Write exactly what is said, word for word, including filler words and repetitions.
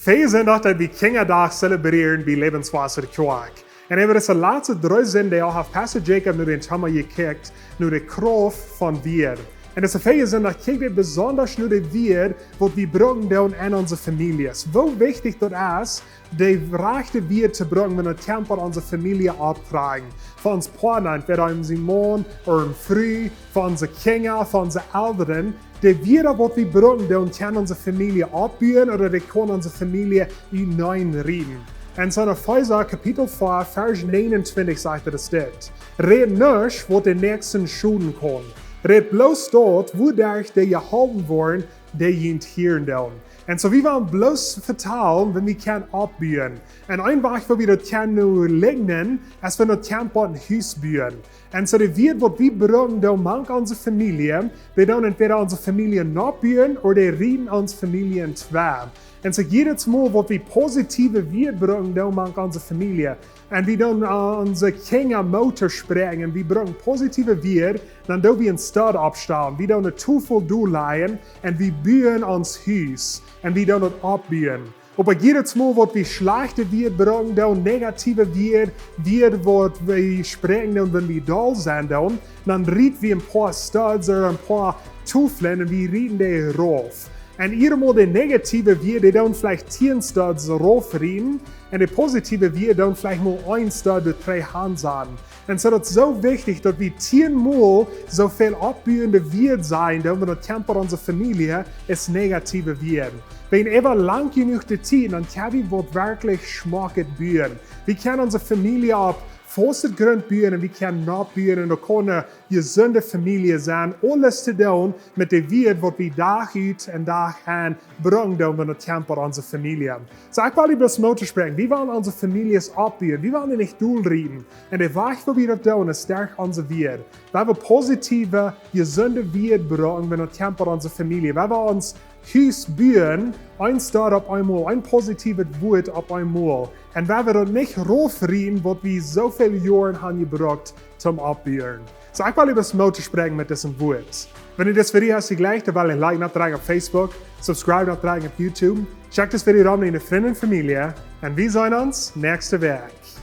Wie sent daut, daut wie Kjinjadach zelebrieren bie Lebenswasser Kjoakj. Un äwa dise latste dree Sindach haft Pastor Jacob no dän Thema jekjikjt, no de Krauft von Wieed. Un dise Wieed sent, daut kjikj wie besonda no de Wieed, waut wie brucken doonen en onse Famieljes. Woo wichtich daut es, de rajchte Wieed to brucken, wan et kjemt aun onse Famielje opptrakjen. Fa ons Poatna, entwäda een Maun ooda eene Fru, fa onse Kjinja, fa onse Elren, de Wieed, waut wie brucken, dee kjennen onse Famielje oppbuen ooda dee kjennen onse Famielje uteneen rieten. En sien Efeesa Kapitel vea, Varsch näajenuntwintich sajcht et dit: Rät nuscht, waut dän Näakjsten schoden kaun. Rät bloos daut, wuaderch dee jeholpen woaren, dee junt hieren doonen. Un soo, wie wellen bloos vetalen, wan wie kjennen oppbuen. Un een Wajch, woo wie daut kjennen nu likjnen, es wan et kjemt aun Hus buen. Un soo de Wieed, waut wie brucken doonen mank onse Famielje, dee doonen entwäda onse Famielje nopp buen ooda dee rieten onse Famielje entwäa. Un soo jiedet Mol, waut wie positiewe Wieed brucken doonen mank onse Famielje, un wie doonen, äh, onse Kjinja Moot toospräakjen, un wie brucken positiewe Wieed, dan doo wie een Stud oppstalen, wie doonen de Tofel dol lajen, un wie buen ons Hus, un wie doonen daut oppbuen. Oba jiedet Mol, waut wie schlajchte Wieed brucken doonen, negatiewe Wieed, Wieed, waut wie spräakjen doonen, wan wie doll sent doonen, dan rieten wie een poa Studs ooda een poa Toflen un wie rieten dee rauf. Un jiedet Mol de negatiewe Wieed, dee doonen veleicht tieen Studs rauf rieten, un de positiewe Wieed doonen veleicht mau een Stud doa trigj han saten. Un soo daut es soo wichtich, daut wie tieen Mol soo väl oppbuende Wieed sajen doonen, wan et kjemt aun onse Famielje, aus negatiewe Wieed. Wan wie äwa lang jenuach de Tiet, dan kjenn wie waut werkjlich Schmocket buen. Wie kjennen onse Famielje opp faste Grunt buen un wie kjennen nopp buen un daut kaun eene jesunde Famielje sennen. Aules to doonen met de Wieed, waut wie Dach ut un Dach aun brucken doonen, wan et kjemt aun onse Famielje. Soo, ekj well die bloos Moot toospräakjen. Wie wellen onse Famieljes oppbuen. Wie wellen dee nich dol rieten. Un de Wajch, woo wie daut doonen, es derch onse Wieed. Wan wie positiewe, jesunde Wieed brucken, wan et kjemt aun onse Famielje. Wan wie ons Hus buen, een Stud opp eemol, een positiewet Wuat opp eemol. Un wan wie daut nich rauf rieten, waut wie soo väl Joaren han jebrukt toom oppbuen. Soo, ekj well die bloos Moot toospräakjen met dise Wieed. Wan die dit Video haft jejlikjt, dan well een Like nodrekjen opp Facebook, subscribe nodrekjen opp YouTube, check dit Video dan met diene Frind un Famielje, un wie seenen ons näakjste Wäakj.